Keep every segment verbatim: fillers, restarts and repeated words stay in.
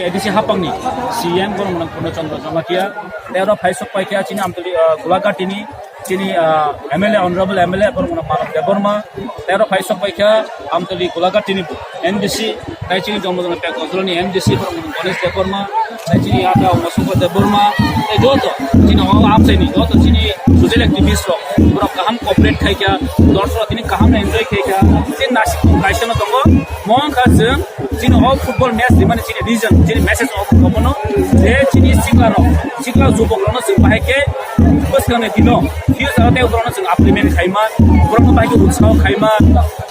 A D C hapangni C M borok mwnang Purno Chandra Jamatia, tei oro phai sok paikha chini Amtali, ah, Gulaghatini chini, ah, M L A, Honorable M L A borok mwnang Manav Debbarma, tei oro phai sok paikha Amtali Gulaghatini N D C, tei chini Jomodon Pek Ojolani N D C borok mwnang Ganesh Debbarma, tei chini Yata Umashankar Debbarma, tei joto chini o amchaini joto chini social activist rok, borok kaham cooperate khaikha, dorsok tini kaham enjoy khaikha, chini nasik kaisa no tongo, mo wngkha chwng chini o football match rimani chini reason, chini message o omono je chini sikla rok, sikla jubok rokno chwng bahai khe bwskangni dino future o tei borokno chwng upliftment khaiman, borokno bahai khe utsaho khaiman,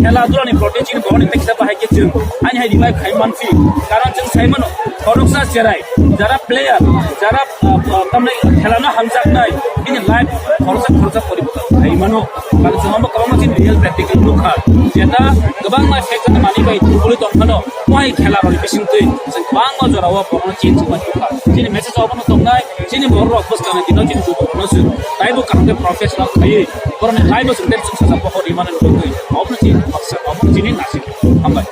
khela dhulani proti chini borokni teksa bahai khe chwng ani hai revive khaiman phi, karon chwng saimano khoroksa cherai jara player, jara, ah, ah, tamni khelano hamjaknai bini life khoroksa khoroksa poriborton khaimano. Karon chwng omo kwbangma chini real practical nukha, jeta kwbangma sekjak manwi bai tubuli tongphano. Wai khela rok ni bising twi chwng bangma jora o borok no change wngma nukha. Chini message obono tongnai, chini borok rok bwskang ni dino chini jubok rok no chwng taibo kaham khe professional khaiwi borok ni life o chwng tei chwng sacha pohor rimani nugwi obono chini baksa obono chini nasing hambai.